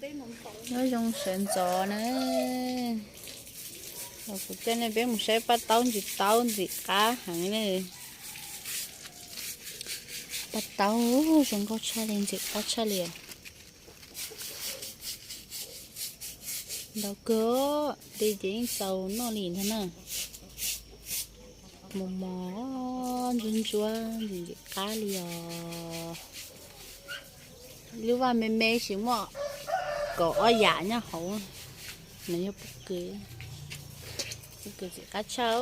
Nyob zoo sawv ntxov na, kuv coj nej peb mus saib paj taub ntsis taub ntxim qab heev ne. Paj taub zoo nkauj tshaj li, ntxim qab tshaj li. Ntau kawg, tej ces yeej txaus noj li ntag na. Mos mos ntsuab ntsuab ntxim ntxim qab li os. Lub vaj me me sis muaj kaum ob yam nyob hauv. Nws yog pob kws, pob kws ntxim qab tshaj.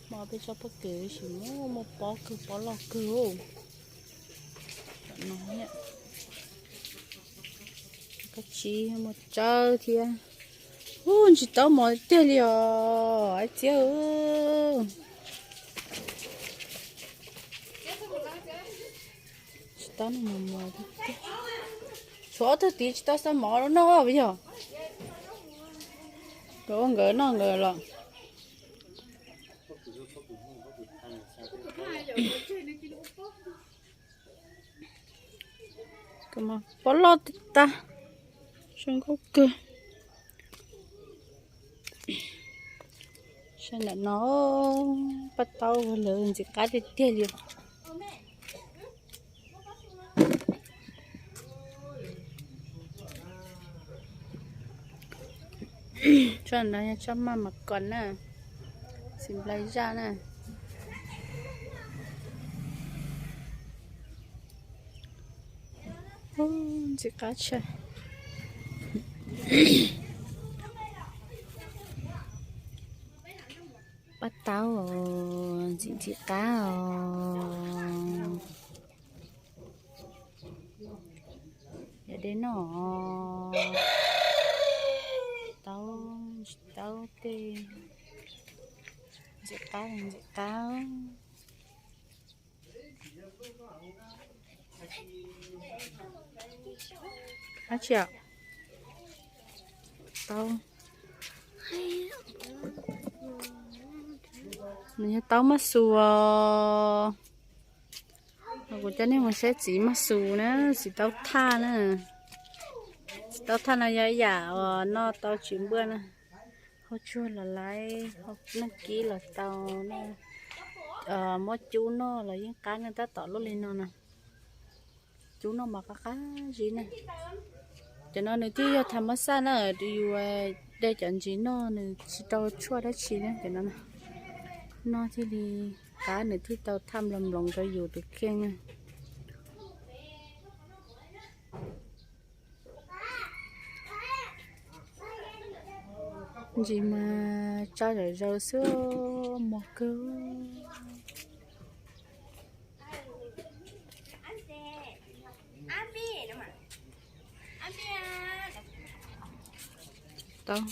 Hmo peb tsob pob kws sis muaj pob kawg, pob loj kawg. Kab tsib muaj tsawb thiab. Ub, ntsis taub mos tiag li os, ib txiab. Tsis taub no mos mos tiag. Tshuav ob tug tid tsis tau xa mov los noj yog. Nkawd ua nkawd noj nkawd los. Pob loj tag, zoo nkauj kawg. Saib ntawm no, paj taub lawv ntxim qab tiag tiag li. Tsob no yog tsob maj mam kos na, txiv nplai zaj na. Ntxim qab tshaj. Paj taub ntxim ntxim qab os. Yog de noj, taub, taub tej ntxim qab ntxim qab. Dab tsi? Taub. Nws yog taub maj xus os. Kuv coj nej mus saib txiv maj xus na, txiv taub thaj na. Txiv taub thaj no yog yam uas noj tau tsis npuaj na. Hau tsuag los laiv, hau neeg kib los tau, muab cub noj los yeej qab na, tab tom luaj li no na. Cub noj mas qab qab zib na. Cov no nws thiaj yog tham mab xaj na, yus de cov ntsis noj nws tsis rau tshuaj dab tsi na, cov no noj thiaj li qab, nws thiaj tau thaj nploos nploos rau yus tus kheej na. Ntsis mas tsa zom zaws xwb, mos kawg. Tau.